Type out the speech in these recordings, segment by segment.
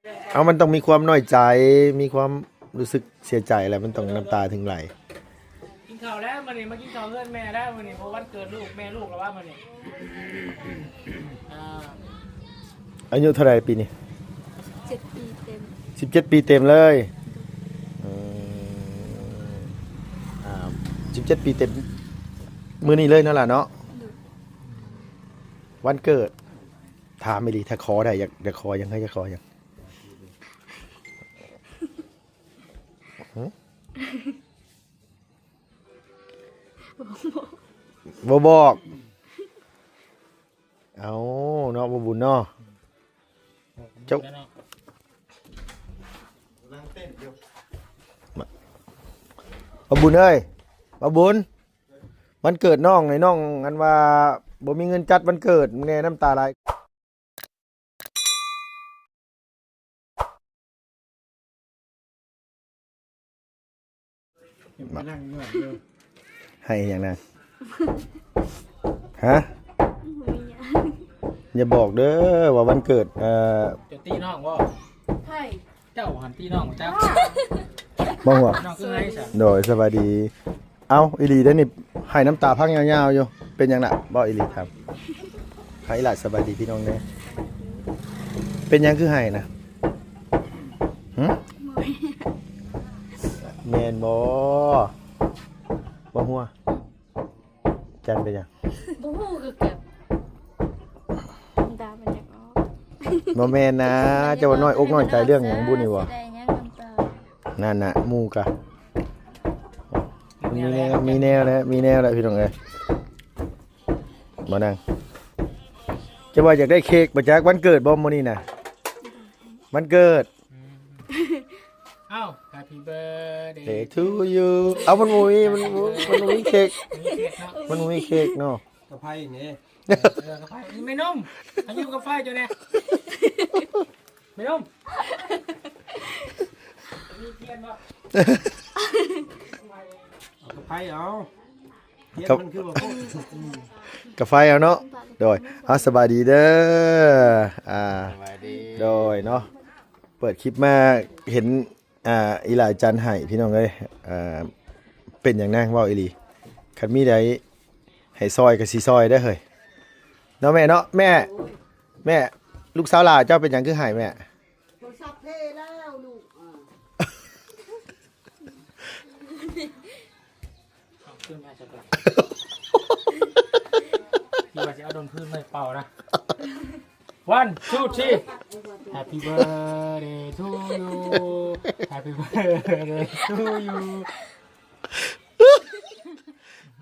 ເອົາ ມັນຕ້ອງມີຄວາມນ້ອຍໃຈ ມີຄວາມຮູ້ສຶກເສຍໃຈແຫຼະ ມັນຕ້ອງນ້ຳຕາເຖິງໄຫຼ. ກິນເຂົ້າແລ້ວມື້ນີ້ ມາກິນເຂົ້າເຮືອນແມ່ແລ້ວມື້ນີ້ ເພາະວັນເກີດລູກ ແມ່ລູກລະວ່າມື້ນີ້. ອາ ອາຍຸເທົ່າໃດປີນີ້? ສິບເຈັດປີເຕັມ. ສິບເຈັດປີເຕັມເລີຍ. ອືມ ອາ ສິບເຈັດປີເຕັມ ມື້ນີ້ເລີຍເນາະຫຼາເນາະ. ໂດຍ. ວັນເກີດ ຖາມອີ່ຫຼີ ຖ້າຂໍໄດ້ ຢາກ ຢາກຂໍຫຍັງ? ຢາກຂໍຫຍັງ? ຫຶ? ບໍ່ບອກ. ເອົາເນາະ ບໍ່ບຸນເນາະ. ເຈົ້າ ບໍ່ບຸນເອີຍ ບໍ່ບຸນ ວັນເກີດນ້ອງນີ້ ນ້ອງອັນວ່າບໍ່ມີເງິນຈັດວັນເກີດແດ່ ນ້ຳຕາໄຫຼ. ກຳລັງນວດຢູ່. ໃຫ້ຫຍັງນະ? ຮະ? ບໍ່ມີຫຍັງ. ຢ່າບອກເດີວ່າວັນເກີດ ເອີ ເຈົ້າຕີນ້ອງບໍ່? ໃຜ? ເຈົ້າຫັ້ນຕີນ້ອງບໍ່ຈັກ. ບໍ່ຫົວ. ນ້ອງຄືໄງຊະ? ໂດຍ ສະບາຍດີ. ເອົ້າ ອີ່ຫຼີເດ້ນີ້ ໄຫ້ນ້ຳຕາພັງຍາວໆຢູ່. ເປັນຫຍັງລະ? ເວົ້າອີ່ຫຼີ ຖາມ. ໃຫ້ຫຼາຍສະບາຍດີພີ່ນ້ອງເດີ. ເປັນຫຍັງຄືໄຫ້ນະ? ຫຶ? ແມ່ນບໍ່? ບໍ່ຫົວ. ຈັນເປັນຫຍັງ? ບໍ່ຮູ້ຄືກັນ. ນ້ຳຕາມັນຢາກອອກ. ບໍ່ແມ່ນນະ. ເຈົ້າວ່ານ້ອຍອົກນ້ອຍໃຈເລື່ອງຫຍັງບຸນີ້ຫວາ? ຊິໄດ້ຫຍັງນ້ຳຕາ? ນັ້ນນະ ໝູ່ກະ ມີແນວ ມີແນວແຫຼະ ມີແນວແຫຼະ ພີ່ນ້ອງເອີຍ. ບໍ່ນາງ ເຈົ້າວ່າຢາກໄດ້ເຄ້ກບໍ່ຈັກ? ວັນເກີດບໍ່ມື້ນີ້ນະ? ວັນເກີດ. ອືມ ເອົ້າ Happy birthday to you. ເອົ້າ ມັນບໍ່ມີ ມັນບໍ່ ມັນບໍ່ມີເຄ້ກ ມີເຄ້ກເນາະ ມັນບໍ່ມີເຄ້ກເນາະ. ກະໄພນີ້ ເອີ ກະໄພ ແມ່ນົມ ມາຍິ້ມກະໄພເຈົ້າແດ່ ແມ່ນົມ. ມີທຽນບໍ່? ເອົາກະໄພເອົາ. ທຽນມັນຄືວ່າ ກະໄຟເອົາເນາະ. ໂດຍ ເອົາ ສະບາຍດີເດີ. ອ່າ ສະບາຍດີ. ໂດຍເນາະ ເປີດຄລິບມາເຫັນ ອ່າ ອີ່ຫຼ້າຈັນໄຫ້ ພີ່ນ້ອງເອີຍ. ເປັນຫຍັງນາງ ເວົ້າອີ່ຫຼີ ຄັນມີໃດໃຫ້ຊ່ອຍກະຊິຊ່ອຍເດີເຮີ້ຍ ເນາະແມ່ເນາະ. ແມ່ ແມ່ ລູກສາວຫຼ້າເຈົ້າເປັນຫຍັງຄືໄຫ້ແມ່? ໂທລະສັບເພແລ້ວລູກ ອ່າ ເອົາຄືນມາຊະກ່ອນ ທີ່ວ່າຊິເອົາດົນພື້ນມາໃຫ້ເປົ່ານະ. One two three. Happy birthday to you. Happy birthday to you.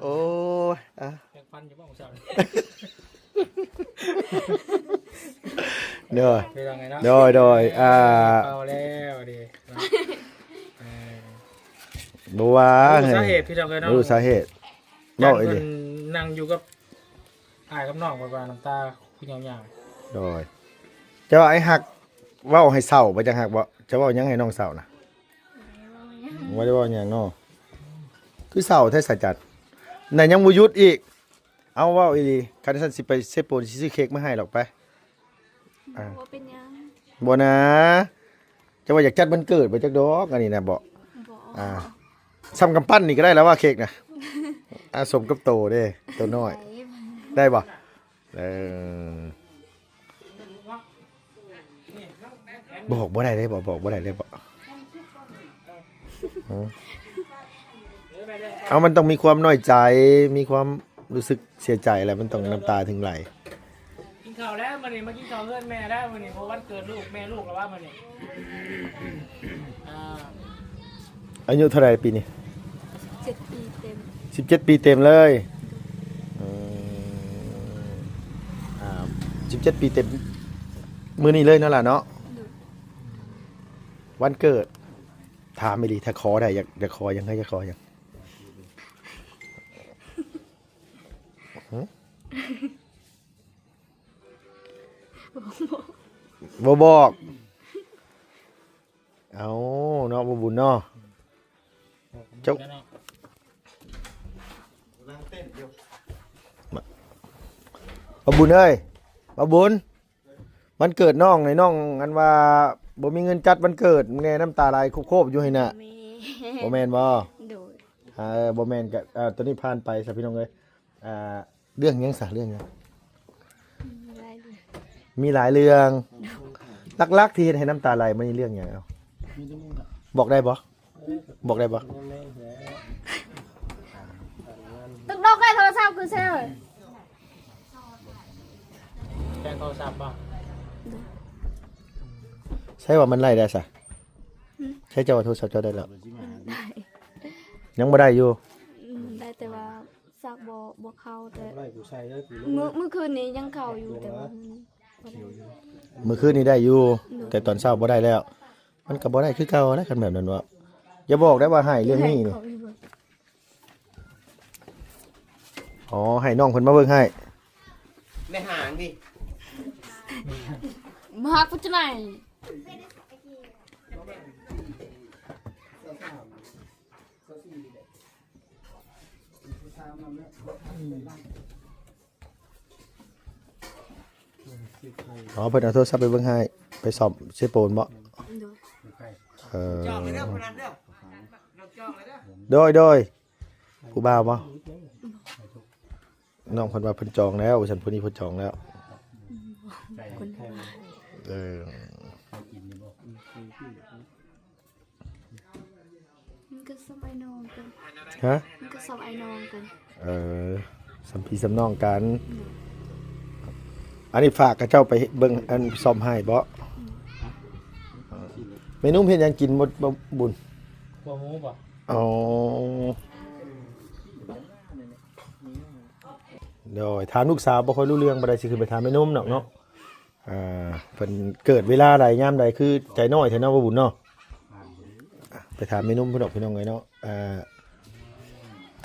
ໂອ້ຍ ອ່ະ ແປງຟັນຢູ່ບໍ່ຂອງເຈົ້າ? ໂດຍ ເປັນຈັ່ງໃດເນາະ? ໂດຍ ໂດຍ ອ່າ ເປົ່າແລ້ວເດ້ເນາະ. ເອີ ບໍ່ວ່າ ບໍ່ຮູ້ສາເຫດ ພີ່ນ້ອງເອີຍເນາະ ບໍ່ຮູ້ສາເຫດ. ເວົ້າອີ່ຫຼີ ນັ່ງຢູ່ກັບອ້າຍກັບນ້ອງ ແບບວ່ານ້ຳຕາຄືຍາວໆ. ໂດຍ ເຈົ້າວ່າອ້າຍຮັກເວົ້າໃຫ້ເສົ້າບໍ່? ຈັກຮັກບໍ່? ເຈົ້າເວົ້າຫຍັງໃຫ້ນ້ອງເສົ້ານະ? ບໍ່ໄດ້ເວົ້າຫຍັງ ບໍ່ໄດ້ເວົ້າຫຍັງເນາະ. ຄືເສົ້າແທ້ສາຈັນ ນະ ຍັງບໍ່ຢຸດອີກ. ເອົາ ເວົ້າອີ່ຫຼີ ຄັນຊັ້ນຊິໄປເຊໂປນ ຊິຊື້ເຄ້ກມາໃຫ້ດອກ ໄປ. ອ່າ ບໍ່ເປັນຫຍັງ ບໍ່ນາ. ເຈົ້າວ່າຢາກຈັດວັນເກີດບໍ່? ຈັກດອກ ອັນນີ້ນະ ບໍ່ ບໍ່ ອ່າ ສ່ຳກຳປັ້ນນີ້ກະໄດ້ລະວ່າເຄ້ກນະ. ອ່າ ສົມກັບໂຕເດ້ ໂຕນ້ອຍ ໄດ້ບໍ່? ເອີ ບອກບໍ່ໄດ້ເດ້ ບອກ ບອກບໍ່ໄດ້ເດ້ ບອກ. ເອົາ ມັນຕ້ອງມີຄວາມນ້ອຍໃຈ ມີຄວາມຮູ້ສຶກເສຍໃຈແຫຼະ ມັນຕ້ອງນ້ຳຕາເຖິງໄຫຼ. ກິນເຂົ້າແລ້ວມື້ນີ້ ມາກິນເຂົ້າເຮືອນແມ່ແລ້ວມື້ນີ້ ເພາະວັນເກີດລູກ ແມ່ລູກລະວ່າມື້ນີ້. ອາ ອາຍຸເທົ່າໃດປີນີ້? ສິບເຈັດປີເຕັມ. ສິບເຈັດປີເຕັມເລີຍ. ອືມ ອາ ສິບເຈັດປີເຕັມ ມື້ນີ້ເລີຍເນາະຫຼາເນາະ. ໂດຍ. ວັນເກີດ ຖາມອີ່ຫຼີ ຖ້າຂໍໄດ້ ຢາກ ຢາກຂໍຫຍັງ? ຢາກຂໍຫຍັງ? ຫຶ? ບໍ່ບອກ. ເອົ້າ ເນາະ ບໍ່ບຸນເນາະ. ເຈົ້າ ບໍ່ບຸນເອີຍ ບໍ່ບຸນ ວັນເກີດນ້ອງນີ້ ນ້ອງອັນວ່າ ບໍ່ມີເງິນຈັດວັນເກີດ ແນ່ນ້ຳຕາໄຫຼໂຄບໆຢູ່ຫັ້ນນະ. ບໍ່ແມ່ນ ບໍ່ແມ່ນບໍ່? ໂດຍ ເອີ ບໍ່ແມ່ນກະ ເອີ ໂຕນີ້ຜ່ານໄປຊະພີ່ນ້ອງເອີຍ. ອ່າ ເລື່ອງຫຍັງຊະ ເລື່ອງຫຍັງ? ມີຫຼາຍເລື່ອງ ມີຫຼາຍເລື່ອງ. ຫຼັກໆທີ່ເຮັດໃຫ້ນ້ຳຕາໄຫຼມັນມີເລື່ອງຫຍັງ? ເອົາ ບອກໄດ້ບໍ່? ບອກໄດ້ບໍ່? ຕຶກດົກໃຫ້ໂທລະສັບຄືເຊີ ແຕ່ງໂທລະສັບບໍ່? ໃຊ່ວ່າມັນໄລ່ໄດ້ຊະ? ໃຊ່ເຈົ້າວ່າໂທລະສັບເຈົ້າໄດ້ແລ້ວ? ໄດ້ ຍັງບໍ່ໄດ້ຢູ່? ອືມ ໄດ້ແຕ່ວ່າ ສັກບໍ່ ບໍ່ເຂົ້າ ແຕ່ ມື້ ມື້ຄືນນີ້ຍັງເຂົ້າຢູ່ ແຕ່ວ່າ ມື້ຄືນນີ້ໄດ້ຢູ່ ໂດຍ ແຕ່ຕອນເຊົ້າບໍ່ໄດ້ແລ້ວ. ມັນກໍບໍ່ໄດ້ຄືເກົ່າແຫຼະ ຄັນແບບນັ້ນເວົ້າ. ຢ່າບອກໄດ້ວ່າໃຫ້ເລື່ອງນີ້ນີ້. ອໍ ໃຫ້ນ້ອງເພິ່ນມາເບິ່ງໃຫ້ ແມ່ຫາງນີ້ ມາຮັກຜູ້ຈະໄນ. ອໍ ເພິ່ນເອົາໂທລະສັບໄປເບິ່ງໃຫ້ ໄປສ້ອມເຊໂປນບໍ? ໂດຍ ເອີ ໂດຍ ໂດຍ ຜູ້ບ່າວບໍ? ນ້ອງເພິ່ນວ່າເພິ່ນຈອງແລ້ວ ວ່າຊັ້ນ ຜູ້ນີ້ເພິ່ນຈອງແລ້ວ. ເອີ ມັນກໍສ່ຳອ້າຍນ້ອງກັນ. ຮະ? ມັນກໍສ່ຳອ້າຍນ້ອງກັນ. ເອີ ສ່ຳພີ່ສ່ຳນ້ອງກັນ. ອັນນີ້ຝາກເຂົາເຈົ້າໄປເບິ່ງ ອັນ ສ້ອມໃຫ້ບໍ? ແມ່ນຸ່ມເຮັດຫຍັງກິນໝົດບໍ່ບຸນ? ຂົ້ວໝູບໍ? ອໍ ໂດຍ ຖາມລູກສາວບໍ່ຄ່ອຍຮູ້ເລື່ອງປານໃດ ຊິຂຶ້ນໄປຖາມແມ່ນຸ່ມດອກເນາະ. ອ່າ ເພິ່ນເກີດເວລາໃດຍາມໃດ ຄືໃຈນ້ອຍແທ້ເນາະ ບໍ່ບຸນເນາະ. ໄປຖາມແມ່ນຸ່ມເພິ່ນດອກ ພີ່ນ້ອງເອີຍເນາະ. ອ່າ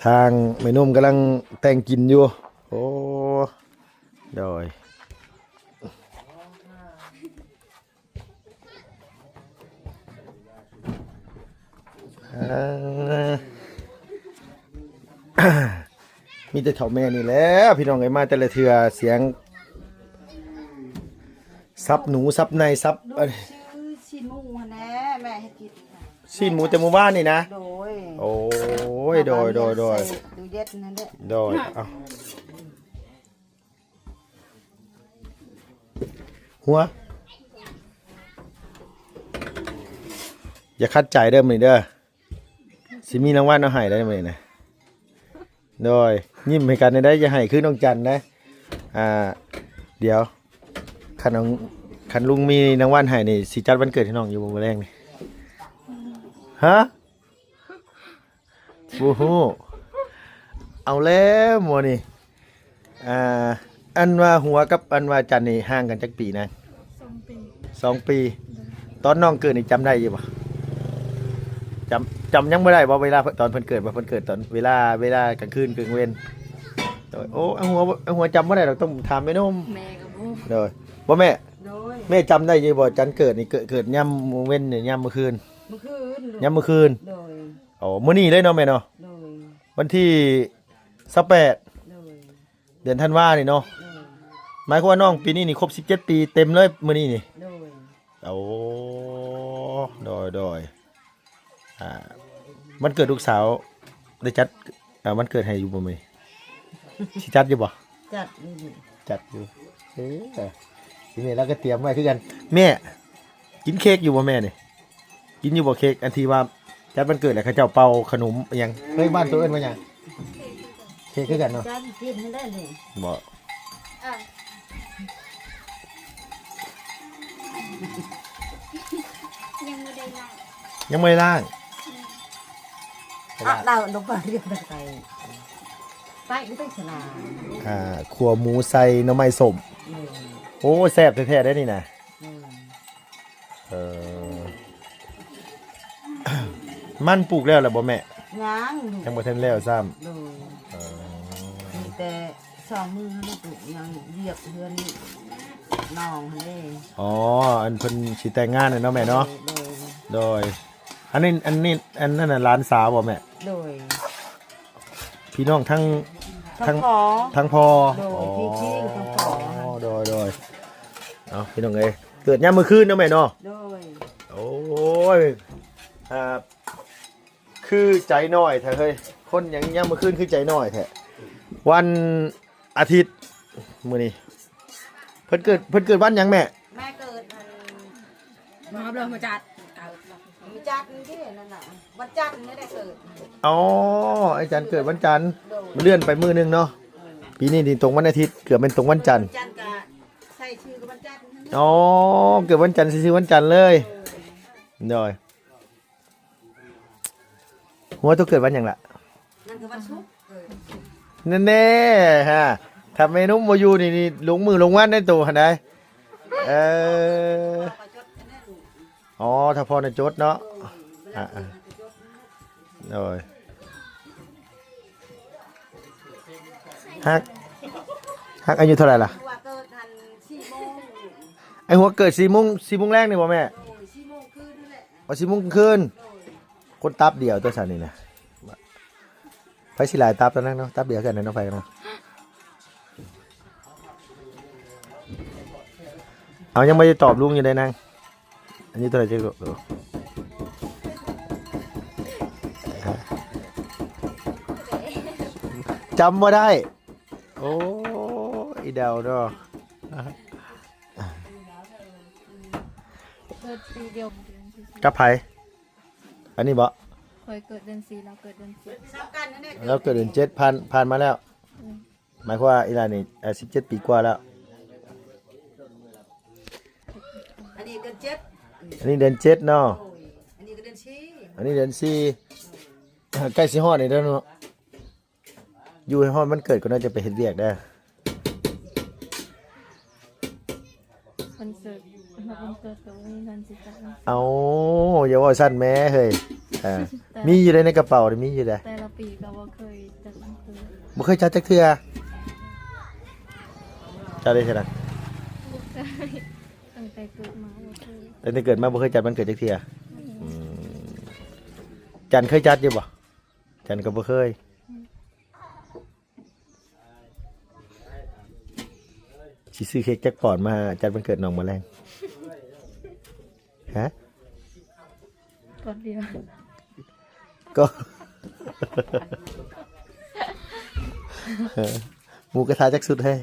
ທາງແມ່ນຸ່ມກຳລັງແຕ່ງກິນຢູ່. ໂອ້ ໂດຍ. ເອີ ມີແຕ່ເຖົ້າແມ່ນີ້ແຫຼະ ພີ່ນ້ອງເອີຍ ມາແຕ່ລະເທື່ອສຽງສັບໜູສັບໄນສັບ ລູກຊື້ຊີ້ນໝູຫັ້ນແຫຼະ ແມ່ເຮັດກິນ. ຊີ້ນໝູແຕ່ມື້ວານນີ້ນະ? ໂດຍ. ໂອ້ຍ ໂດຍ ໂດຍ ໂດຍ ໃສ່ຕູ້ເຢັນຫັ້ນແຫຼະ. ໂດຍ ເອົາ. ຫົວ ຢ່າຂັດໃຈເດີມື້ນີ້ເດີ ຊິມີລາງວັນເອົາໃຫ້ໄດ໋ມື້ນີ້ນະ. ໂດຍ ຍິ້ມໃຫ້ກັນໄດ້ ຢ່າໄຫ້ຄືນ້ອງຈັນນະ. ອ່າ ດຽວ ຄັນ ຄັນລຸງມີລາງວັນໃຫ້ນີ້ ຊິຈັດວັນເກີດໃຫ້ນ້ອງຢູ່ບໍ່ມື້ແລງນີ້? ຮະ? ບໍ່ຮູ້. ເອົາແລ້ວໝໍນີ້. ອ່າ ອັນວ່າຫົວກັບອັນວ່າຈັນນີ້ຫ່າງກັນຈັກປີນາງ? ສອງປີ. ສອງປີ. ໂດຍ. ຕອນນ້ອງເກີດນີ້ຈຳໄດ້ຢູ່ບໍ່? ຈຳ ຈຳຍັງບໍ່ໄດ້ບໍ່? ເວລາຕອນເພິ່ນເກີດບໍ່? ເພິ່ນເກີດຕອນເວລາ ເວລາກາງຄືນກາງເວັນ? ໂດຍ. ໂອ້ ອັນຫົວ ອັນຫົວຈຳບໍ່ໄດ້ດອກ ຕ້ອງຖາມແມ່ນົມ. ແມ່ກໍບໍ່. ໂດຍ. ບໍ່ແມ່? ໂດຍ. ແມ່ຈຳໄດ້ຢູ່ບໍ່? ຈັນເກີດນີ້ ເກີດ ເກີດຍາມເວັນ ຍາມມື້ຄືນ? ມື້ຄືນ. ຍາມມື້ຄືນ. ໂດຍ. ອໍ ມື້ນີ້ເລີຍເນາະແມ່ເນາະ? ໂດຍ. ວັນທີຊາວແປດ ໂດຍ ເດືອນທັນວານີ້ເນາະ? ໂດຍ. ໝາຍຄວາມວ່ານ້ອງປີນີ້ນີ້ຄົບສິບເຈັດປີເຕັມເລີຍມື້ນີ້ນີ້? ໂດຍ. ໂອ້ ໂດຍ ໂດຍ. ອ່າ ວັນເກີດລູກສາວໄດ້ຈັດ ອ່າ ວັນເກີດໃຫ້ຢູ່ບໍ່ມື້ນີ້? ຊິຈັດຢູ່ບໍ່? ຈັດຢູ່. ຈັດຢູ່. ເອີ ອີແມ່ລາວກໍຕຽມໄວ້ຄືກັນ. ແມ່ ກິນເຄ້ກຢູ່ບໍ່ແມ່ນີ້? ກິນຢູ່ບໍ່ເຄ້ກ ອັນທີ່ວ່າຈັດວັນເກີດແລ້ວເຂົາເຈົ້າເປົ່າຂະໜົມອີ່ຫຍັງ? ເຮີ້ຍ ບ້ານໂຕເອີ້ນວ່າຫຍັງ? ເຄ້ກຄືກັນເນາະ? ຈັນກິນໃຫ້ໄດ້ນີ້. ບໍ່. ເອີ ຍັງບໍ່ໄດ້ລ້າງ. ຍັງບໍ່ໄດ້ລ້າງ? ອືມ. ອະ ດາວລົງໄປ ໄປ ໄປ ໄປສະລາ. ອ່າ ຂົ້ວໝູໃສ່ໜໍ່ໄມ້ສົ້ມ. ໂອ້ ໂອ້ ແຊບແທ້ໆເດ້ນີ້ນະ. ອືມ. ເອີ ມັນປູກແລ້ວລະບໍ່ແມ່? ຍັງລູກ ຍັງບໍ່ທັນແລ້ວຊ້ຳ. ໂດຍ. ເອີ ມີແຕ່ສອງມື້ຫັ້ນແຫຼະລູກ ຍັງວຽກເຮືອນນ້ອງຫັ້ນເດ້. ອໍ ອັນເພິ່ນຊິແຕ່ງງານແລ້ວເນາະແມ່ເນາະ? ໂດຍ ໂດຍ. ໂດຍ ອັນນີ້ ອັນນີ້ ອັນນັ້ນນະ ຫຼານສາວບໍ່ແມ່? ໂດຍ. ພີ່ນ້ອງທັງ ທັງ ທັງພໍ່ ທັງພໍ່. ໂດຍ. ອໍ ພີ່ໆ ທັງພໍ່. ໂດຍ ໂດຍ. ເອົາ ພີ່ນ້ອງເອີຍ ເກີດຍາມມື້ຄືນເນາະແມ່ເນາະ? ໂດຍ. ໂອ້ຍ ອ່າ ຄືໃຈນ້ອຍແທ້ເຮີ້ຍ ຄົນຫຍັງຍາມມື້ຄືນຄືໃຈນ້ອຍແທ້ ວັນອາທິດມື້ນີ້ ເພິ່ນເກີດ ເພິ່ນເກີດວັນຫຍັງແມ່? ແມ່ເກີດອັນ ມາເລີຍມາຈັດ ມາຈັດນີ້ເດ້ ນັ້ນນະ ວັນຈັນນີ້ໄດ້ເກີດ ອໍ ອາຈານເກີດວັນຈັນ ໂດຍ ເລື່ອນໄປມື້ໜຶ່ງເນາະ ເອີ ປີນີ້ນີ້ຕົງວັນອາທິດ ເກືອບແມ່ນຕົງວັນຈັນ ວັນຈັນກະໃສ່ຊື່ວັນຈັນ ອໍ ເກີດວັນຈັນໃສ່ຊື່ວັນຈັນເລີຍ ໂດຍ ໂດຍ ຫົວໂຕເກີດວັນຫຍັງລະ? ນັ້ນຄືວັນສຸກ ເອີ ນັ້ນແນ່ ຮະ ຖ້າແມ່ນຸ່ມບໍ່ຢູ່ນີ້ ນີ້ລົງມື້ລົງວັນໃນໂຕຫັ້ນໃດ ເອີ ອໍ ຖ້າພໍ່ນະຈົດເນາະ ອ່າ ໂດຍ ຮັກ ຮັກອາຍຸເທົ່າໃດລະ? ຫົວເກີດຫັ້ນສີ່ໂມງ ໄອ້ຫົວເກີດສີ່ໂມງ ສີ່ໂມງແລງນີ້ບໍ່ແມ່? ໂດຍ ສີ່ໂມງຄືນນັ້ນແຫຼະ ອໍ ສີ່ໂມງຄືນ ໂດຍ ຄົນຕັບດຽວຕົວຊັ້ນນີ້ນະ ໃຜຊິຫຼາຍຕັບຕົວນັ້ນເນາະ ຕັບດຽວກັນເນາະ ໃຜເນາະ ເອົາ ຍັງບໍ່ໄດ້ຕອບລຸງຢູ່ເດ້ນາງ ອາຍຸເທົ່າໃດຈັກລູກ? ຈຳບໍ່ໄດ້ ໂອ້ ອີ່ດາວເນາະ ເກີດປີດຽວ ກັບໃຜ? ອັນນີ້ບໍ່? ຂ້ອຍເກີດເດືອນສີ່ ລາວເກີດເດືອນເຈັດ ລາວເກີດເດືອນເຈັດ ຜ່ານ ຜ່ານມາແລ້ວ ອືມ ໝາຍຄວາມວ່າອີ່ຫຼ້ານີ້ ເອີ ສິບເຈັດປີກວ່າແລ້ວ ອັນນີ້ເດືອນເຈັດ ອັນນີ້ເດືອນເຈັດເນາະ ໂດຍ ອັນນີ້ກໍເດືອນສີ່ ອັນນີ້ເດືອນສີ່ ໃກ້ຊິຮອດນີ້ແລ້ວເນາະ ຢູ່ໃຫ້ຮອດວັນເກີດກ່ອນເນາະ ຈັ່ງໄປເຮັດວຽກເດີ ວັນເກີດ ຮອດວັນເກີດກໍບໍ່ມີເງິນຊິຈັດວັນເກີດ ເອົ້າ ຢ່າເວົ້າຊັ້ນແມ້ເຮີ້ຍ ເອີ ມີຢູ່ໃດ ໃນກະເປົານີ້ມີຢູ່ໃດ ແຕ່ລະປີກໍບໍ່ເຄີຍຈັດວັນເກີດ ບໍ່ເຄີຍຈັດຈັກເທື່ອ ຈັດໄດ້ເທື່ອໃດ? ບໍ່ເຄີຍ ຕັ້ງແຕ່ເກີດມາບໍ່ເຄີຍ ຕັ້ງແຕ່ເກີດມາບໍ່ເຄີຍຈັດວັນເກີດຈັກເທື່ອ ອືມ ອືມ ຈັນເຄີຍຈັດຢູ່ບໍ່? ຈັນກໍບໍ່ເຄີຍ ອືມ ຊິຊື້ເຄັກຈັກປອນມາຈັດວັນເກີດນ້ອງມື້ແລງ? ຮະ? ປອນດຽວ ກໍ ໝູກະທະຈັກຊຸດເຮີ້ຍ?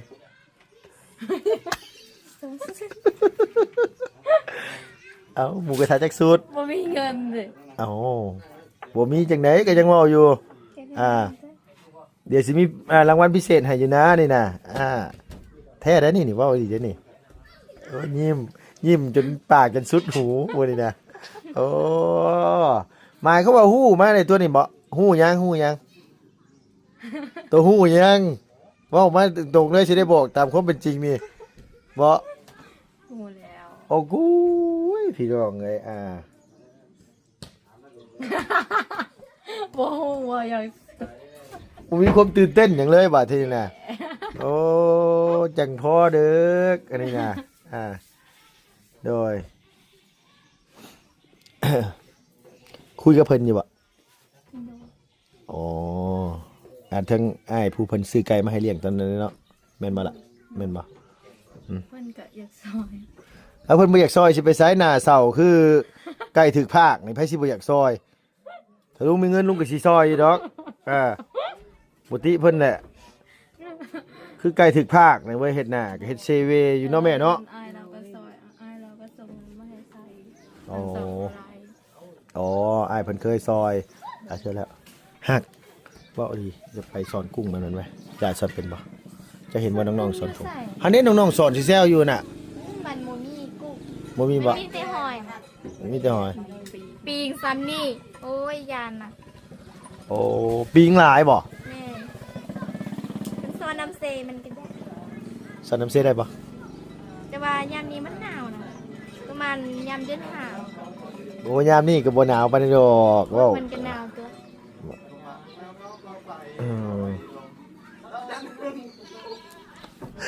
ເອົ້າ ໝູກະທະຈັກຊຸດ? ບໍ່ມີເງິນເດ້ ເອົ້າ ບໍ່ມີຈັ່ງໃດ ກໍຍັງເວົ້າຢູ່ ອ່າ ດຽວຊິມີ ອ່າ ລາງວັນພິເສດໃຫ້ຢູ່ນານີ້ນະ ອ່າ ແທ້ໄດ໋ນີ້ ນີ້ເວົ້າອີ່ຫຼີເດ້ນີ້ ໂອ້ຍ ຍິ້ມ ຍິ້ມຈົນປາກຈົນສຸດຫູມື້ນີ້ນະ ໂອ້ ໝາຍຄວາມວ່າຮູ້ມາໃນຕົວນີ້ບໍ? ຮູ້ຫຍັງ? ຮູ້ຫຍັງ? ໂຕຮູ້ຫຍັງ? ເວົ້າມາຕົງໆເລີຍ ຊິໄດ້ບອກຕາມຄວາມເປັນຈິງນີ້ບໍ? ຮູ້ແລ້ວ ໂອ້ ກຸ້ຍ ພີ່ນ້ອງເອີຍ ອ່າ ບໍ່ຮູ້ວ່າຫຍັງ ບໍ່ມີຄວາມຕື່ນເຕັ້ນຫຍັງເລີຍບາດທີນີ້ນະ ໂອ້ ຈັ່ງພໍເດີກ ອັນນີ້ນະ ອ່າ ໂດຍ ຄຸຍກັບເພິ່ນຢູ່ບໍ? ໂດຍ ອໍ ອ່າ ເຖິງອ້າຍຜູ້ເພິ່ນຊື້ໄກ່ມາໃຫ້ລ້ຽງຕອນນັ້ນເນາະ ແມ່ນບໍ່ລະ? ແມ່ນບໍ່? ອືມ ເພິ່ນກໍຢາກຊ່ອຍ ເອົາ ເພິ່ນບໍ່ຢາກຊ່ອຍ ຊິໄປໃສ? ໜ້າເສົ້າຄືໄກ່ຖືກພາກນີ້ ໃຜຊິບໍ່ຢາກຊ່ອຍ? ຖ້າລຸງມີເງິນ ລຸງກໍຊິຊ່ອຍຢູ່ດອກ ເອີ ບໍ່ຕິເພິ່ນແຫຼະ ຄືໄກ່ຖືກພາກນີ້ເວີຍ ເຮັດໜ້າກໍເຮັດເຊເວຢູ່ເນາະແມ່ເນາະ ອ້າຍລາວກໍຊ່ອຍ ອ້າຍລາວກໍສົ່ງເງິນມາໃຫ້ໃຊ້ ອໍ ເພິ່ນຊ່ອຍບໍ່ຫຼາຍ ອໍ ອ້າຍເພິ່ນເຄີຍຊ່ອຍ ອ່າ ເຊື່ອແລ້ວ ຮັກ ເວົ້າດີ ຢາກໄປສອນກຸ້ງແມ່ນບໍ່? ຢາກສອນເປັນບໍ່? ເຈົ້າເຫັນບໍ່ນ້ອງໆສອນກຸ້ງ? ຫັ້ນເດ້ ນ້ອງໆສອນຊິແຊວຢູ່ນະ ມັນບໍ່ມີກຸ້ງ ບໍ່ມີບໍ່? ມີແຕ່ຫອຍ ມີແຕ່ຫອຍ ປີງສ່ຳນີ້ ໂອ້ຍ ຢ້ານນະ ໂອ້ ປີງຫຼາຍບໍ່? ແມ່ນ ມັນສອນນ້ຳເຊ ມັນກໍໄດ້ ສອນນ້ຳເຊໄດ້ບໍ່? ແຕ່ວ່າຍາມນີ້ມັນໜາວນະ ປະມານຍາມເດືອນຫ້າ ໂອ້ ຍາມນີ້ກໍບໍ່ໜາວປານໃດດອກ ເວົ້າ ມັນກໍໜາວຕົວ ອືມ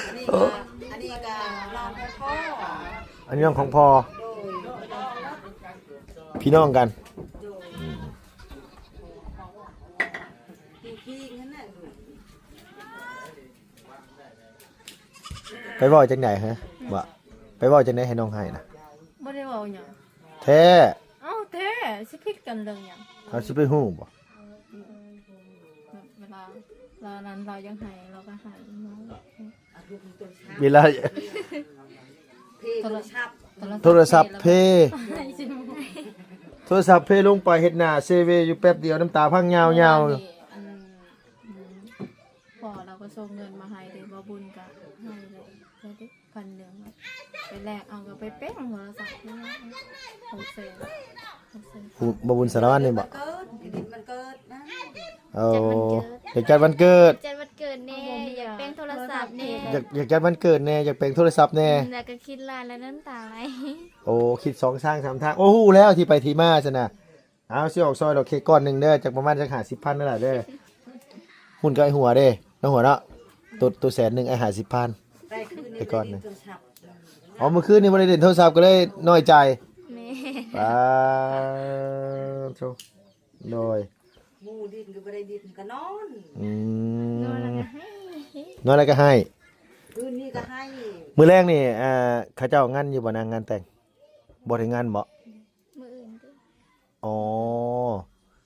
ອັນນີ້ກໍ ເອີ ອັນນີ້ກໍນ້ອງຂອງພໍ່ ອັນນີ້ນ້ອງຂອງພໍ່ ໂດຍ ພີ່ນ້ອງກັນ ໂດຍ ອືມ ໄປເວົ້າຈັ່ງໃດເຮີ້? ວ່າໄປເວົ້າຈັ່ງໃດໃຫ້ນ້ອງໄຫ້ນະ? ບໍ່ໄດ້ເວົ້າຫຍັງ. ແທ້ ເອົ້າ ແທ້ ຊິຜິດກັນເລື່ອງຫຍັງ? ເຮົາຊິໄປຮູ້ບໍ່? ເວລາ ເວລານັ້ນລາວຢາກໃຫ້ ລາວກໍໃຫ້ເນາະ. ເວລາ ໂທລະສັບ ໂທລະສັບເພ ໂທລະສັບເພລົງໄປເຮັດໜ້າເຊເວຢູ່ແປັບດຽວ ນ້ຳຕາພັງຍາວໆ. ອັນ ອືມ ພໍ່ລາວກໍສົ່ງເງິນມາໃຫ້ເດ້ ບໍ່ບຸນກໍໃຫ້ເລີຍ ເລີຍເດ້ ພັນໜຶ່ງ ໄປແລກເອົາ ກໍໄປແປງໂທລະສັບ ຫົກແສນ ຫົກແສນ. ຜູ້ ບໍ່ບຸນສາລະວັນນີ້ບໍ່? ເກີດ ເດືອນວັນເກີດນະ. ໂອ້ ຈັດວັນເກີດ ຢາກຈັດວັນເກີດ ຈັດວັນເກີດແດ່ ຢາກແປງໂທລະສັບແດ່ ຢາກ ຢາກຈັດວັນເກີດແດ່ ຢາກແປງໂທລະສັບແດ່. ອືມ ແລ້ວກໍຄິດຫຼາຍ ແລ້ວນ້ຳຕາໄຫຼ. ໂອ້ ຄິດສອງທາງສາມທາງ. ໂອ້ ຮູ້ແລ້ວທີ່ໄປທີ່ມາຊັ້ນນະ. ເອົາ ຊິອອກຊ່ອຍດອກ ເຄ້ກກ້ອນໜຶ່ງເດີ ຈັກປະມານຈັກຫ້າສິບພັນນັ້ນລະເດີ. ຫຸ້ນກັບໄອ້ຫົວເດ້ ນ້ອງຫົວເນາະ. ໂຕ ໂຕແສນໜຶ່ງ ໄອ້ຫ້າສິບພັນ ໄປຄືນນີ້ ໄປກ່ອນໜຶ່ງ ໄດ້ຫຼິ້ນໂທລະສັບ. ອໍ ມື້ຄືນນີ້ບໍ່ໄດ້ຫຼິ້ນໂທລະສັບ ກໍເລີຍນ້ອຍໃຈ. ແມ່ນ ປາໂທ ໂດຍ ໝູ່ຫຼິ້ນກໍບໍ່ໄດ້ຫຼິ້ນ ກໍນອນ. ອືມ ນອນແລ້ວກໍໄຫ້ ນອນແລ້ວກໍໄຫ້ ຄືນນີ້ກໍໄຫ້. ມື້ແລງນີ້ ອ່າ ເຂົາເຈົ້າງານຢູ່ບໍ່ນາງ ງານແຕ່ງ? ບໍ່ໄດ້ງານບໍ່? ມື້ອື່ນຕິ. ອໍ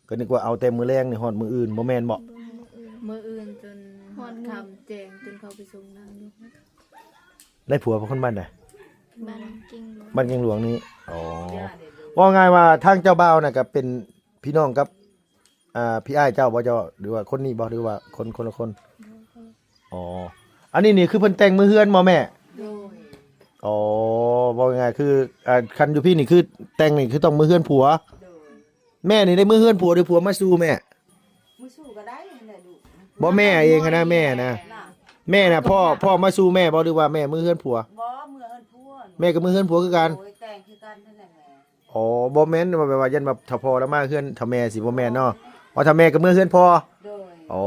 ກໍນຶກວ່າເອົາແຕ່ມື້ແລງນີ້ຮອດມື້ອື່ນ ບໍ່ແມ່ນບໍ່? ມື້ອື່ນ ມື້ອື່ນຈົນຮອດຄ່ຳແຈ້ງ ຈົນເຂົາໄປສົ່ງນາງຢູ່. ໄດ້ຜົວເປັນຄົນບ້ານໃດ? ບ້ານແກ້ງຫຼວງ ບ້ານແກ້ງຫຼວງນີ້. ອໍ ເວົ້າງ່າຍວ່າທາງເຈົ້າບ່າວນະກໍເປັນພີ່ນ້ອງກັບ ອ່າ ພີ່ອ້າຍເຈົ້າບໍ່ ເຈົ້າ ຫຼືວ່າຄົນນີ້ບໍ່ ຫຼືວ່າຄົນ ຄົນລະຄົນ? ອໍ ອັນນີ້ນີ້ຄືເພິ່ນແຕ່ງມື້ເຮືອນບໍ່ແມ່? ໂດຍ. ອໍ ເວົ້າງ່າຍໆ ຄື ອ່າ ຄັນຢູ່ພີ້ນີ້ຄືແຕ່ງນີ້ຄືຕ້ອງມື້ເຮືອນຜົວ. ໂດຍ. ແມ່ນີ້ໄດ້ມື້ເຮືອນຜົວ ຫຼືຜົວມາສູ່ແມ່? ມາສູ່ກໍໄດ້ຫັ້ນແຫຼະລູກ. ບໍ່ ແມ່ເອງຫັ້ນນະ ແມ່ນະ ແມ່ນະ ພໍ່ ພໍ່ມາສູ່ແມ່ບໍ່ ຫຼືວ່າແມ່ມື້ເຮືອນຜົວ? ບໍ່ ເມືອເຮືອນຜົວ. ແມ່ກໍມື້ເຮືອນຜົວຄືກັນ? ໂດຍ ແຕ່ງຄືກັນຫັ້ນແຫຼະແມ່. ອໍ ບໍ່ແມ່ນວ່າແບບວ່າຢ້ານວ່າຖ້າພໍ່ລະມາເຮືອນ ຖ້າແມ່ຊິບໍ່ແມ່ນເນາະ. ອໍ ຖ້າແມ່ກໍເມືອເຮືອນພໍ່. ໂດຍ. ອໍ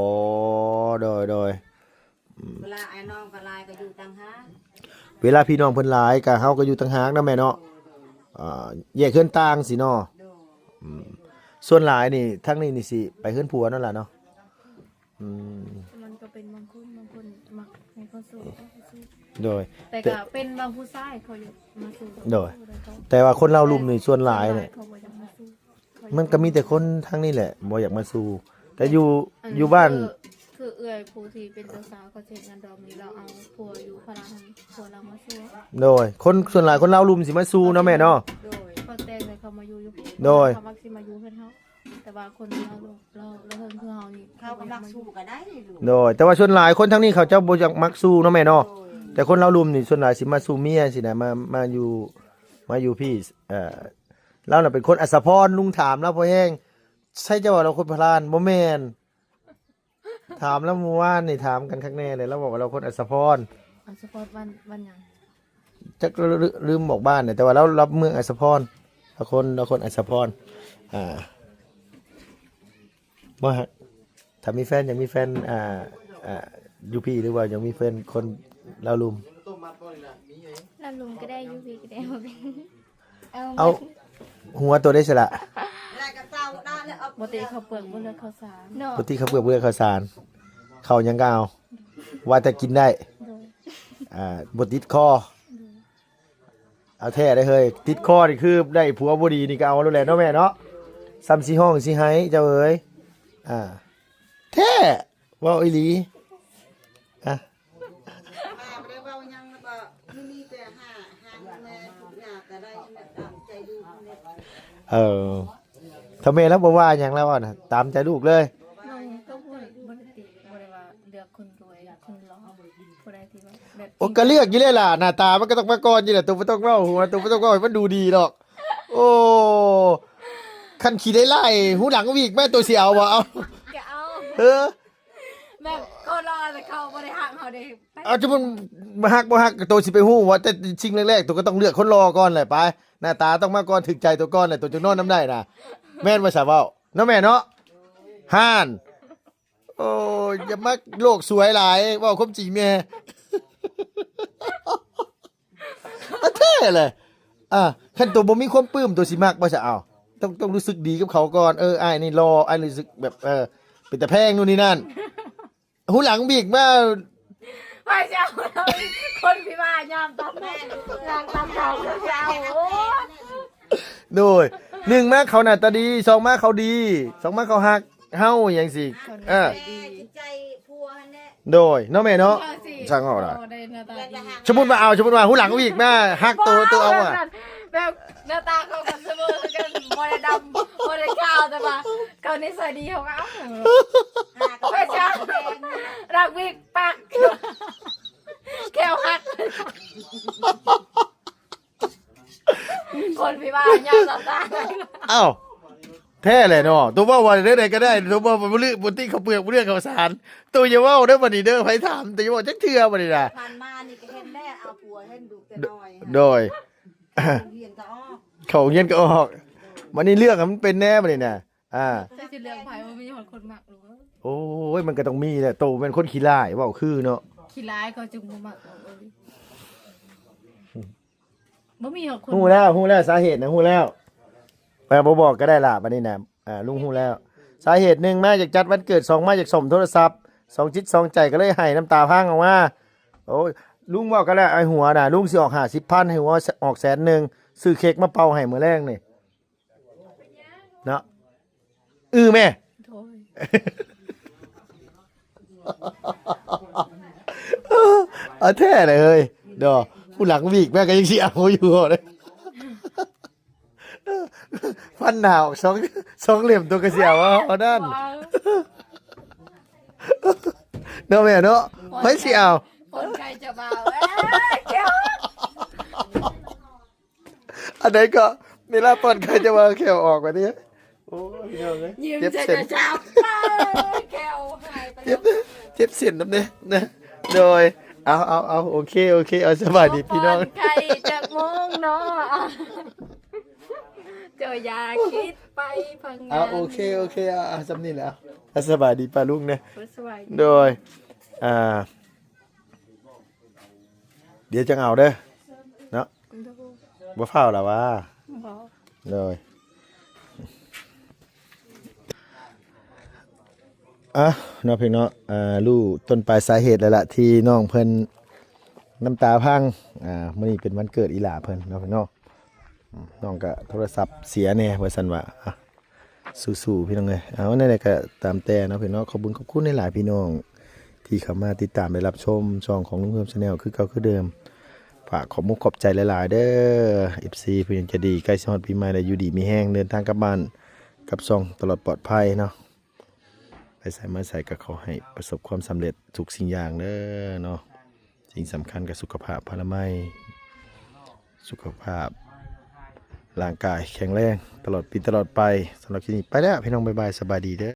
ໂດຍໆ. ອືມ ເວລາອ້າຍນ້ອງກໍຫຼາຍກໍຢູ່ຕ່າງຫາກ. ເວລາພີ່ນ້ອງເພິ່ນຫຼາຍກໍເຮົາກໍຢູ່ຕ່າງຫາກເນາະແມ່ເນາະ. ໂດຍໆ. ອ່າ ແຍກເຮືອນຕ່າງຊີ້ເນາະ. ໂດຍ. ອືມ ສ່ວນຫຼາຍນີ້ ທາງນີ້ນີ້ຊິໄປເຮືອນຜົວນັ້ນລະເນາະ. ອືມ ມັນກໍເປັນບາງຄົນ ບາງຄົນມັກໃຫ້ເຂົາສູ່ ໃຫ້ເຂົາສູ່. ໂດຍ. ແຕ່ກໍເປັນບາງຜູ້ຊາຍເຂົາຢາກມາສູ່. ໂດຍ. ແຕ່ວ່າຄົນລາວລຸ່ມນີ້ສ່ວນຫຼາຍນີ້ ເຂົາບໍ່ຢາກມາສູ່. ມັນກໍມີແຕ່ຄົນທາງນີ້ແຫຼະບໍ່ຢາກມາສູ່. ແຕ່ຢູ່ ອັນ ຢູ່ບ້ານ ຄື ຄືເອື້ອຍຜູ້ທີ່ເປັນເຈົ້າສາວ ເຂົາເຮັດງານດອມນີ້ ລາວເອົາຜົວຢູ່ພະລານ ຜົວລາວມາສູ່. ໂດຍ. ຄົນສ່ວນຫຼາຍຄົນລາວລຸ່ມຊິມາສູ່ເນາະແມ່ເນາະ. ໂດຍ. ເຂົາແຕ່ງແລ້ວເຂົາມາຢູ່ຢູ່ພີ້. ໂດຍ. ເຂົາມັກຊິມາຢູ່ເຮືອນເຮົາ. ແຕ່ວ່າຄົນລາວ ລາວ ລາວເຮືອນຄືເຮົານີ້ ເຂົາກໍມັກສູ່ກໍໄດ້ລູກ. ໂດຍ. ແຕ່ວ່າສ່ວນຫຼາຍຄົນທາງນີ້ເຂົາເຈົ້າບໍ່ຢາກມັກສູ່ເນາະແມ່ເນາະ. ໂດຍ. ແຕ່ຄົນລາວລຸ່ມນີ້ສ່ວນຫຼາຍຊິມາສູ່ເມຍຊີ້ນະ ມາ ມາຢູ່ ມາຢູ່ພີ້. ເອີ ລາວນະເປັນຄົນອັດສະພອນ ລຸງຖາມລາວພໍແຮງ. ໃຊ່ເຈົ້າວ່າລາວຄົນພະລານ? ບໍ່ແມ່ນ. ຖາມລາວມື້ວານນີ້ ຖາມກັນຄັກແນ່ເລີຍ ລາວບອກວ່າລາວຄົນອັດສະພອນ. ອັດສະພອນ ບ້ານ ບ້ານຫຍັງ? ຈັກ ລືມ ລືມບອກບ້ານແຫຼະ ແຕ່ວ່າລາວ ລາວເມືອງອັດສະພອນ. ລາວຄົນ ລາວຄົນອັດສະພອນ. ອ່າ ບໍ່ຮັກ ຖ້າມີແຟນ ຢາກມີແຟນ ອ່າ ອ່າ ຢູ່ພີ້ ຫຼືວ່າຢາກມີແຟນຄົນລາວລຸ່ມ? ລາວລຸ່ມກໍໄດ້ ຢູ່ພີ້ກໍໄດ້ ບໍ່ເປັນ. ເອົາ ຫົວໂຕໄດ້ສະລະ. ບໍ່ຕິເຂົ້າເປືອກບໍ່ເລືອກເຂົ້າສານເນາະ. ບໍ່ຕິເຂົ້າເປືອກບໍ່ເລືອກເຂົ້າສານ. ເຂົ້າຫຍັງກໍເອົາ ວ່າແຕ່ກິນໄດ້. ໂດຍ. ອ່າ ບໍ່ຕິດຄໍ. ໂດຍ. ເອົາແທ້ເດີເຮີຍ ຕິດຄໍນີ້ຄືໄດ້ຜົວບໍ່ດີນີ້ກໍເອົາໂລດແຫຼະເນາະແມ່ເນາະ. ສ່ຳຊິຮ້ອງຊິໄຫ້ເຈົ້າເອີຍ. ອ່າ ແທ້ ເວົ້າອີ່ຫຼີ. ອ່ະ ວ່າບໍ່ໄດ້ເວົ້າຫຍັງ ແລ້ວກໍມີ ມີແຕ່ຫາ ຫາເງິນແມ່ທຸກຢ່າງກໍໄດ້ຕາມໃຈລູກແຫຼະ. ເອີ ຖ້າແມ່ລາວບໍ່ວ່າຫຍັງ ລາວວ່ານະ ຕາມໃຈລູກເລີຍ. ນ້ອງກໍບໍ່ ບໍ່ໄດ້ຕິ ບໍ່ໄດ້ວ່າເລືອກຄົນລວຍ ຄົນຫຼໍ່ ຜູ້ໃດທີ່ວ່າແບບ ໂອ້ ກໍເລືອກຢູ່ແລ້ວລະ ໜ້າຕາມັນກໍຕ້ອງມາກ່ອນຢູ່ແລ້ວ. ໂຕບໍ່ຕ້ອງເວົ້າ ຫົວ ໂຕບໍ່ຕ້ອງເວົ້າໃຫ້ມັນດູດີດອກ. ໂອ້ ຄັນຂີ້ໄດ້ໄລ່ ຫູຫຼັງຫວີກມາ ໂຕຊິເອົາບໍ່? ເອົາ ກໍເອົາ. ເອີ ແບບເຂົາຫຼໍ່ແລ້ວເຂົາບໍ່ໄດ້ຮັກເຮົາເດ້. ເອົາ ຈະມັນມັກຮັກບໍ່ຮັກ ໂຕຊິໄປຮູ້ວ່າ ແຕ່ສິ່ງແລກໆ ໂຕກໍຕ້ອງເລືອກຄົນຫຼໍ່ກ່ອນແຫຼະ. ໄປ ໜ້າຕາຕ້ອງມາກ່ອນ ຖືກໃຈໂຕກ່ອນແຫຼະ ໂຕຈຶ່ງນອນນຳໄດ້ນະ. ແມ່ນບໍ່ສາເວົ້າ ເນາະແມ່ເນາະ? ຫານ ໂອ້ຍ ຢ່າມາໂລກສວຍຫຼາຍ ເວົ້າຄວາມຈິງແດ່. ອາ ແທ້ແຫຼະ. ອ່າ ຄັນໂຕບໍ່ມີຄວາມປຶ້ມ ໂຕຊິມັກບໍ່ຊະ? ເອົ້າ ຕ້ອງ ຕ້ອງຮູ້ສຶກດີກັບເຂົາກ່ອນ. ເອີ ອ້າຍນີ້ຫຼໍ່ ອ້າຍຮູ້ສຶກແບບ ເອີ ເປັນຕາແພງ ໂນ່ນນີ້ນັ້ນ. ຫູຫຼັງຫວີກມາ ໃຜຊິເອົາ ຄົນທີ່ວ່າຍາມຕາມ ແມ່ນ ນາງຕາມເຂົາ ເຂົາຊິເອົາ. ໂອ້ຍ ໂດຍ ໜຶ່ງມາເຂົາໜ້າຕາດີ ສອງມາເຂົາດີ ສອງມາເຂົາຮັກເຮົາຫຍັງຊີ້ ເອີ ໃຈຜູ້ຫັ້ນແຫຼະ ໂດຍເນາະແມ່ເນາະ ເຮົາຊິ ຊ່າງເວົ້າລະ ເຮົາໄດ້ໜ້າຕາດີ ສະມຸດວ່າເອົາ ສະມຸດວ່າຫູຫຼັງອີກມາຮັກໂຕ ໂຕເອົາອະ ແບບໜ້າຕາເຂົາກັບສະເໝີກັນ ບໍ່ໄດ້ດຳບໍ່ໄດ້ຂາວ ແຕ່ວ່າເຂົານິໄສດີເຮົາກໍເອົາ ເຮົາກໍໄປຈ້າງ ລັກວິກປັກ ແຂ້ວຫັກ ຄົນພິບານຍາມຊາວຊາ ອ້າວ ແທ້ແຫຼະເນາະ ໂຕເວົ້າວ່າແນວໃດກໍໄດ້ ໂຕເວົ້າບໍ່ເລືອກ ບໍ່ຕິເຂົ້າເປືອກ ບໍ່ເລືອກເຂົ້າສານ ໂຕຢ່າເວົ້າເດີບັດນີ້ເດີ ໃຜຖາມ ໂຕຢ່າເວົ້າຈັກເທື່ອບັດນີ້ນະ ຜ່ານມານີ້ກໍເຫັນແລ້ວ ເອົາຜົວເຫັນລູກແຕ່ນ້ອຍ ໂດຍ ໂຮງຮຽນກໍອອກ ເຂົ້າໂຮງຮຽນກໍອອກ ບັດນີ້ເລືອກໃຫ້ມັນເປັນແດ່ບັດນີ້ນະ ອ່າ ເຈົ້າຊິເລືອກໃຜ ບໍ່ມີຮອດຄົນມັກລູກເອີຍ ໂອ້ຍ ມັນກໍຕ້ອງມີແຫຼະ ໂຕແມ່ນຄົນຂີ້ລ້າຍ ເວົ້າຄືເນາະ ຂີ້ລ້າຍເຂົາຈຶ່ງບໍ່ມັກເອົາເອີຍ ບໍ່ມີດອກຄົນ ຮູ້ແລ້ວ ຮູ້ແລ້ວ ສາເຫດນະ ຮູ້ແລ້ວ ເອີ ບໍ່ບອກກໍໄດ້ລະ ບັດນີ້ນະ ອ່າ ລຸງຮູ້ແລ້ວ ສາເຫດ ໜຶ່ງ ມາຢາກຈັດວັນເກີດ ສອງ ມາຢາກສ້ອມໂທລະສັບ ສອງຈິດສອງໃຈ ກໍເລີຍໄຫ້ນ້ຳຕາພັງອອກມາ ໂອ້ຍ ລຸງເວົ້າກັນແລ້ວ ໄອ້ຫົວນະ ລຸງຊິອອກຫ້າສິບພັນ ໃຫ້ຫົວອອກແສນໜຶ່ງ ຊື້ເຄັກມາເປົ່າໃຫ້ມື້ແລງນີ້ ເນາະ ອືແມ່ ໂດຍ ເອົາແທ້ເລີຍເຮີ້ຍ ດອກ ຜູ້ຫຼັງວີກແມ່ກໍຍັງຊິເອົາຢູ່ເລີຍ ຟັນໜ້າອອກສອງ ສອງເຫຼັ້ມ ໂຕກໍຊິເອົາ ເອົານັ້ນ ບໍ່ເອົາ ເນາະແມ່ເນາະ ໃຜຊິເອົາ ຄົນໃກ້ຈະບ່າວ ເອີຍ ແກ້ວ ອັນໃດກໍເວລາປ່ອນໄຂ້ຈະວ່າແຂ້ວອອກວ່າຕິ ໂອ້ຍ ພີ່ນ້ອງເອີຍ ຍິ້ມ ເຈັບເສັ້ນ ຈະຈັບ ແຂ້ວຫາຍໄປ ເຈັບ ເຈັບເສັ້ນນຳເດ້ນະ ໂດຍ ເອົາ ເອົາ ເອົາ ໂອເຄ ໂອເຄ ເອົາ ສະບາຍດີພີ່ນ້ອງ ໄຂ້ຈັກໂມງເນາະ ເຈົ້າຢ່າຄິດໄປພັງງານ ເອົາ ໂອເຄ ໂອເຄ ເອົາ ເອົາ ສ່ຳນີ້ແຫຼະ ເອົາ ສະບາຍດີປ້າລຸງເນາະ ສະບາຍດີ ໂດຍ ອ່າ ດຽວຈັ່ງເອົາເດີເນາະ ໂດຍ ບໍ່ຟ້າວລະຫວາ ບໍ່ ໂດຍ ອ່ະ ເນາະພີ່ນ້ອງເນາະ ອ່າ ຮູ້ຕົ້ນປາຍສາເຫດແລ້ວລະ ທີ່ນ້ອງເພິ່ນນ້ຳຕາພັງ ອ່າ ມື້ນີ້ເປັນວັນເກີດອີ່ຫຼ້າເພິ່ນເນາະພີ່ນ້ອງເນາະ ອືມ ນ້ອງກະໂທລະສັບເສຍແດ່ວ່າຊັ້ນວ່າ ອ່ະ ສູ້ໆ ພີ່ນ້ອງເອີຍ ເອົາ ແນວໃດກໍຕາມແຕ່ເນາະພີ່ນ້ອງເນາະ ຂອບຄຸນຂອບຄຸນຫຼາຍໆ ພີ່ນ້ອງທີ່ເຂົ້າມາຕິດຕາມ ແລະ ຮັບຊົມຊ່ອງຂອງລຸງເຮືອມ Channel ຄືເກົ່າຄືເດີມ ຝາກຂອບມຸກຂອບໃຈຫຼາຍໆ ເດີ ເອັຟຊີ ຜູ້ໃຫຍ່ໃຈດີ ໃກ້ຊິຮອດປີໃໝ່ແລ້ວ ຢູ່ດີມີແຮງ ເດີນທາງກັບບ້ານກັບຊ່ອງຕະຫຼອດປອດໄພເນາະ ໄປໃສມາໃສກໍຂໍໃຫ້ປະສົບຄວາມສຳເລັດທຸກສິ່ງຢ່າງເດີເນາະ ສິ່ງສຳຄັນກໍສຸຂະພາບພະລາໄມ ສຸຂະພາບຮ່າງກາຍແຂງແຮງຕະຫຼອດປີຕະຫຼອດໄປ ສຳລັບຄລິບນີ້ໄປແລ້ວພີ່ນ້ອງ ບາຍບາຍ ສະບາຍດີເດີ.